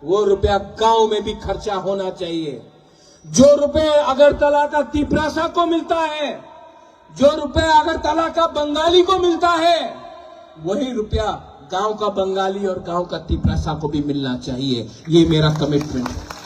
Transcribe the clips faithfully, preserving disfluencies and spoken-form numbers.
वो रुपया गांव में भी खर्चा होना चाहिए। जो रुपए अगरतला का तिपरासा को मिलता है, जो रुपए अगरतला का बंगाली को मिलता है, वही रुपया गांव का बंगाली और गांव का तिपरासा को भी मिलना चाहिए। ये मेरा कमिटमेंट है।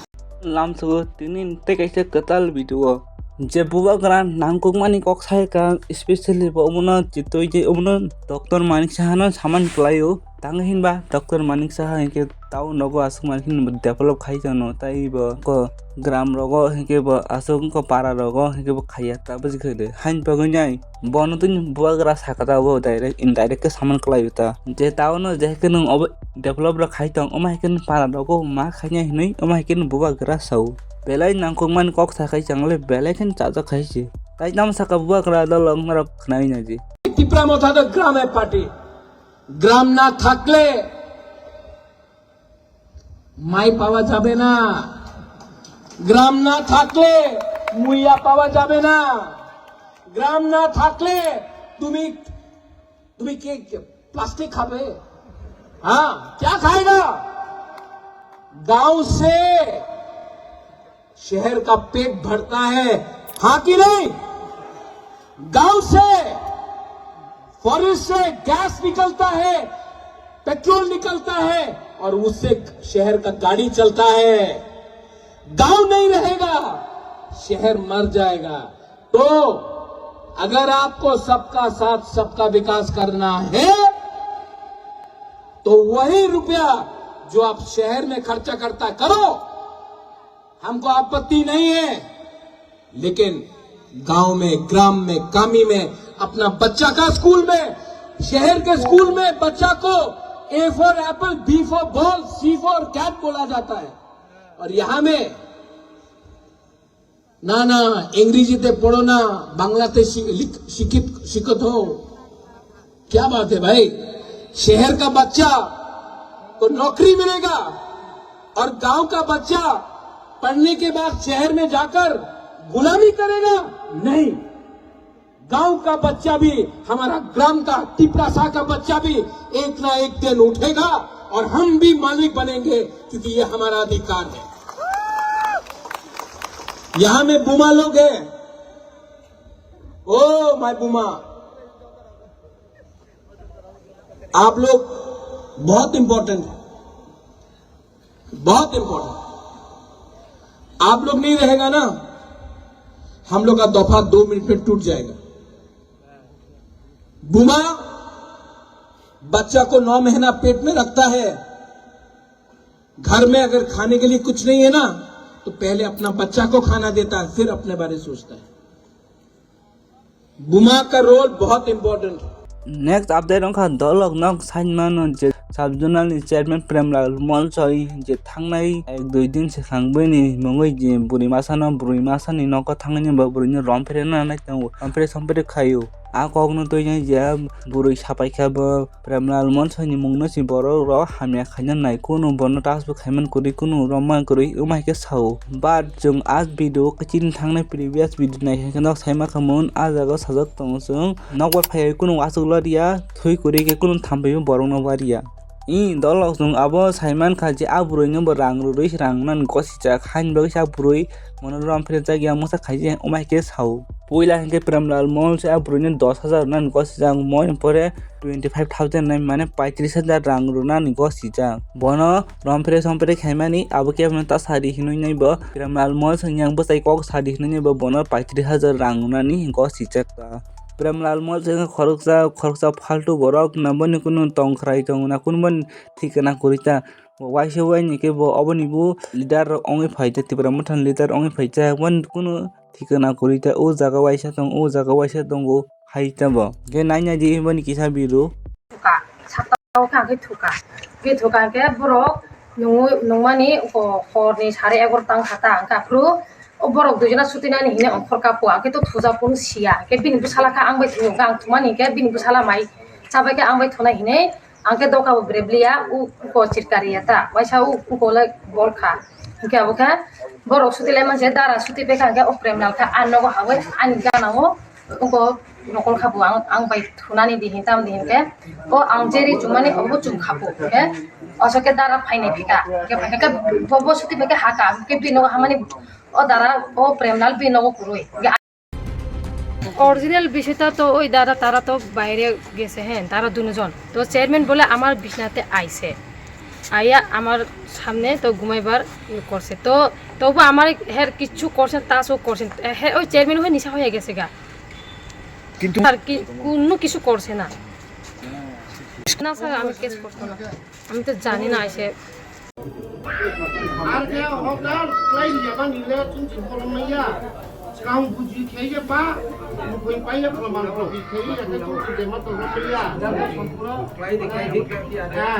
Lamsogo tini tei kaisa kwtal video o je bubagra nangkukmani kok sai ka, specially bo omono chitwi je omono Doctor Manik Sahano saman kwlaio. Tang hinba Doctor Manik Saha hinkhe tao nogo aswk mani hinwi develop khai tongno, tei bo ko gram rogo hinkhe bo aswk ko para rogo hinkhe bo khaiya ta buji khe de. Hain bagwi nai bono tini bubagra saka ta bo direct, indirect khe saman kwlaio ta. Je tao no je khe nwng obo develop rok khai tong, omo hai khe para rogo ma khainai hinwi omo hai khe bubagra sao. Belai nangkukmani kok sakai changle belai khe chajak khai se. Tai tamo saka bubagra dol wng norok khnai naji. Tipra মথা তো গ্রামে পার্টি, গ্রাম না থাকলে মাই পাওয়া যাবে না, গ্রাম না থাকলে মুইয়া পাওয়া যাবে না, গ্রাম না থাকলে তুমি, তুমি কি প্লাস্টিক খাবে? हाँ, क्या खाएगा? गांव से शहर का पेट भरता है, हाँ कि नहीं? गांव से, फॉरेस्ट से गैस निकलता है, पेट्रोल निकलता है और उससे शहर का गाड़ी चलता है। गांव नहीं रहेगा, शहर मर जाएगा। तो अगर आपको सबका साथ, सबका विकास करना है, तो वही रुपया जो आप शहर में खर्चा करता करो, हमको आपत्ति नहीं है, लेकिन गांव में, ग्राम में, कामी में अपना बच्चा का स्कूल में, शहर के स्कूल में बच्चा को A for apple, B for ball, C for cat बोला जाता है। और यहाँ में ना, ना, अंग्रेजी ते पढ़ो ना, बांग्ला ते शि-, लिख-, शिक्षित, शिक्षित हो। क्या बात है भाई, शहर का बच्चा को नौकरी मिलेगा और गांव का बच्चा पढ़ने के बाद शहर में जाकर गुलामी करेगा? नहीं, गांव का बच्चा भी, हमारा ग्राम का तिपरासा का बच्चा भी एक ना एक दिन उठेगा और हम भी मालिक बनेंगे, क्योंकि ये हमारा अधिकार है। यहाँ में बुमा लोग हैं, ओ माय बुमा, आप लोग बहुत इंपॉर्टेंट है, बहुत इंपॉर्टेंट। आप लोग नहीं रहेगा ना, हम लोग का दफा दो मिनट में टूट जाएगा। बुमा बच्चा को नौ महीना पेट में रखता है, घर में अगर खाने के लिए कुछ नहीं है ना, तो पहले अपना बच्चा को खाना देता है, फिर अपने बारे में सोचता है। बुमा का रोल बहुत इंपॉर्टेंट है। Next update wngkha dolok nok saimano je sub zonal ni chairman Premlal Molsoi je thangnai ek dui din swkang bini mungwi je bwrwi masano, bwrwi masani nogo thangnai ni bo bwrwino rom pherena nai tongo, rom phere som phere khaio. A kokno twi je bwrwi sapai kha bo Premlal Molsoi ni mungno si borok rok hamya khaina nai, kunu bono touch bo khaiman kwrwi, kunu romman kwrwi wngma hai khe sao. But chwng a video o chini thangnai previous video nai khe nok saima khamun a jaga o sajak tongo chwng. Nokbar phaiwi kunu achuk lariya, thwi kwrwi khe kunu thampaiwi borokno wariya. I dolok chwng abo saiman kha je a bwrwino bo rang rwrwi rang nani gosijak, haini bagwi se a bwrwi bono rom phirjak ya mungsa khaijak wngma hai khe sao. Puila hinkhe Premlal Molsoi a bwrwino dos hajar rwnani gosijak, moi pore twenty five thousand nai mane paitris hajar rang rwnani gosijak. Bono rom phere som phere khaimani abo khe bono ta sadi hinwi nai bo Premlal Molsoi yang bwsai kok sadi hinwi nai bo bono paitris hajar rang rwnani gosijak ta. Premlal Molsoi wngkha khoroksa, khoroksa faltu borok, na boni kunu tongkhrai tongo na, kunu boni thikana kwrwi ta. Waisa waini khe bo oboni bo leader wngwi phai ta, Tipra Motha ni leader wngwi phai ta, boni kunu thikana kwrwi ta, o jaga waisa tongo, o jaga waisa tongo hai ta bo. Khe nai nai di boni kisa video. Thuka, sakta o kha khe thuka. Khe thuka khe borok nungwi, nungmani ko horni sare egarota wngkha ta, wngkha phuru o borok duijona sutinani hine ongkhor kapo, ang khe to thuja phuru siya. Khe bini bwsala kha ang bai thungo, ang thumani khe bini bwsala mai chabai khe ang bai thunai hine. Ang khe doka bo brebli ya, u, uko chirkari ya ta, waisa u, uko le bol kha. Hinkhe abo khe borok suti lai manse dara suti pai kha, hinkhe o Premlal khe a nogo hawi ani gana o, uko Nokol kha bo ang, ang bai thunani di hin tam di hin khe, o ang jeri chumani obo chum kha bo, he? Oso khe dara phainai phika, khe phaikha khe bo, bo suti bai khe haka, khe bini nogo hamani, o dara, o Premlal bini nogo kwrwi. Original বিষয়টা তো ওই দাদা, তারা তো বাইরে গেছে, হ্যাঁ, তারা দুজন। তো চেয়ারম্যান বলে আমার বিছনাতে আইছে, আইয়া আমার সামনে তো ঘুমাইবার ইয়ে করছে। তো তবু আমার হের কিচ্ছু করছেন, তাসও করছেন, হে ওই চেয়ারম্যান হয়ে নিশা হয়ে গেছে গা। কিন্তু আর কি কোনো কিছু করছে না। না স্যার, আমি কেস করবো না, আমি তো জানি না এসে। Ar khe hokdar klai ya ba ni le chung chung kolom maya. Chwng buji khe ye ba, mukhui pai ye proman kopi khe ye khe chung chung de ma tong maya. Ha.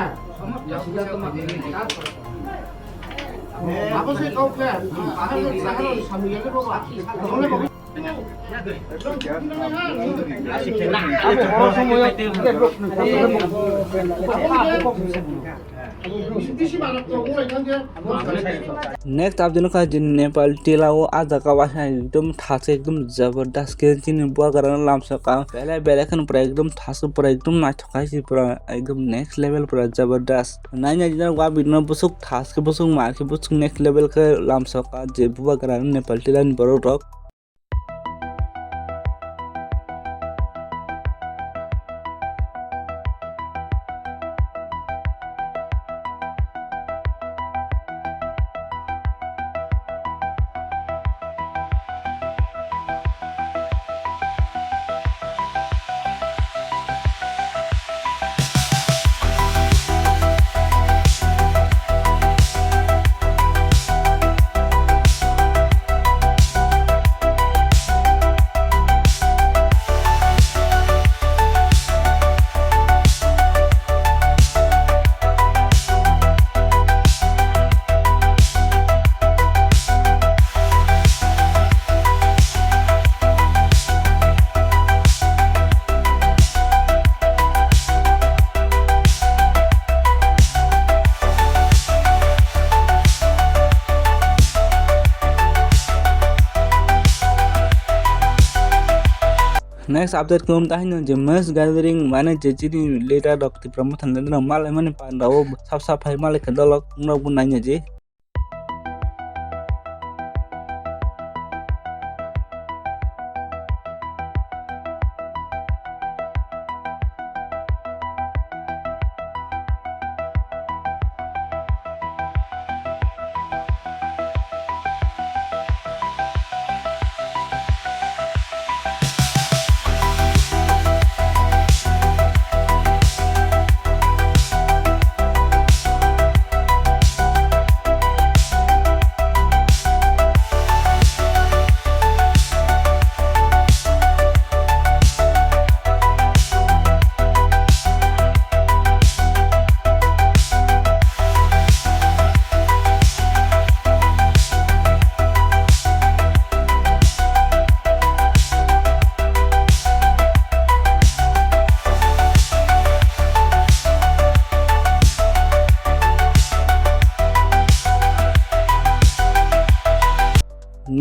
Abo se kok le, ahal ahal samuya le baba. Next update no kha jini Nepal tila o ah jaga o hai ekdom thask ekdom jabardast khe chini bubagra no lamsok ka belai belai kheno pura ekdom thask pura ekdom naithok khai se pura ekdom next level pura jabardast. Naina jina wa bini no bwswk thask khe bwswk ma khe bwswk next level khe lamsok ka je bubagra no Nepal tila ni borok rok. Next update khe wng tang hino je mass gathering mane je chini leader rok Tipra Motha ni leader rok malai mani panda o sap sap phai malai khe dolok wng rok bo nai nai je.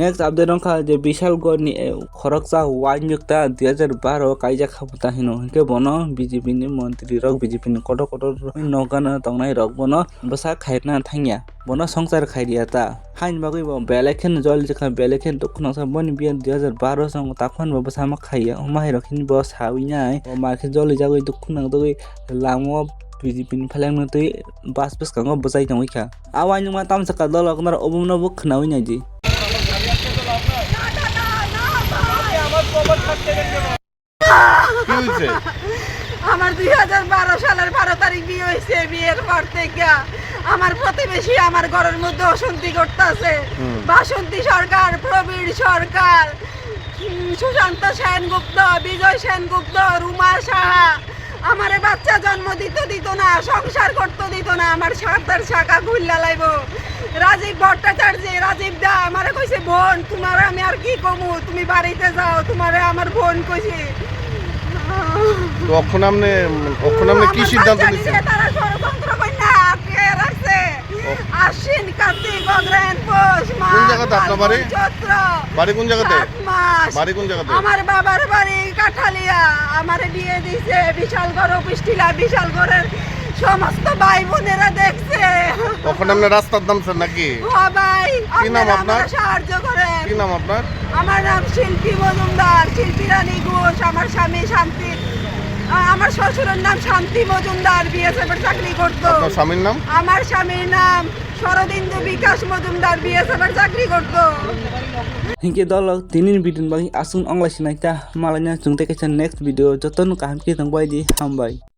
Next update wngkha je Bishalgarh ni, eh, khoroksa uainwk ta dui hajar baro kaijak kha bo ta hino, hinkhe bono B J P ni montri rok, B J P ni kotor kotor nokgana tongnai rok bono bwsa khairokna thangya, bono swngchar khairiya ta. Haini bagwi bo belai kheno joli jakha, belai kheno dukhu nangsa, boni biya dui hajar baro chwng takhon bo bwsa ma khaiya, omo hai rok hini bo sawi nai, bo ma khe joli jagwi dukhu nang togwi lama o B J P ni phalangno twi bus bwskango bwchai tongwi kha. A uainwkma tamsa kha dolok naro obono bo khnaui naidi. কি হয়েছে? আমার দুই হাজার বারো সালের বারো তারিখ বিয়ে হয়েছে। বিয়ের পর থেকে আমার প্রতিবেশী আমার ঘরের মধ্যে অশান্তি করতেছে। হুম। বাসন্তী সরকার, প্রবীর সরকার, উম, সুশান্ত সেনগুপ্ত, বিজয় সেনগুপ্ত, রুমা সাহা, আমারে বাচ্চা জন্ম দিতে দিত না, সংসার করতে দিত না, আমার সাতটার শাখা খুললা লাইব। রাজীব ভট্টাচার্য, রাজীব দা আমারে কইছে, "বোন, তোমারে আমি আর কি কমু, তুমি বাড়িতে যাও, তোমারে আমার বোন কইছে।" তো অখন আপনি, অখন আপনি কি আমরা সিদ্ধান্ত জানি নিছেন? যে তারা ষড়যন্ত্র করে না আটকে রাখছে। আশ্বিন, কার্তিক, অগ্রহায়ণ, পৌষ, মাঘ, কোন জায়গাতে আপনার বাড়ি? ফাল্গুন, চৈত্র। বাড়ি কোন জায়গাতে? সাত মাস। বাড়ি কোন জায়গাতে? আমার বাবার বাড়ি কাঠালিয়া। আমারে বিয়ে দিছে বিশাল ঘর, অফিস টিলা, বিশাল ঘরের সমস্ত ভাই বোনেরা দেখছে। ওখানে আপনি রাস্তার নাম স্যার নাকি? হ্যাঁ ভাই, কি নাম আপনারা আপনার? আমারে সাহায্য করেন। কি নাম আপনার? আমার নাম শিল্পী মজুমদার, শিল্পী রানী ঘোষ। আমার স্বামী শান্তি, আ-, আমার শ্বশুরের নাম শান্তি মজুমদার, বিএসএফ এর চাকরি করতো। আপনার স্বামীর নাম? আমার স্বামীর নাম শরদিন্দু বিকাশ মজুমদার, বিএসএফ এর চাকরি করতো। Hinkhe dolo tini ni video ni bagwi aswk onglaisinaita, malaina chwng tei kaisa next video jotono kaham khe tongbai di, hambai.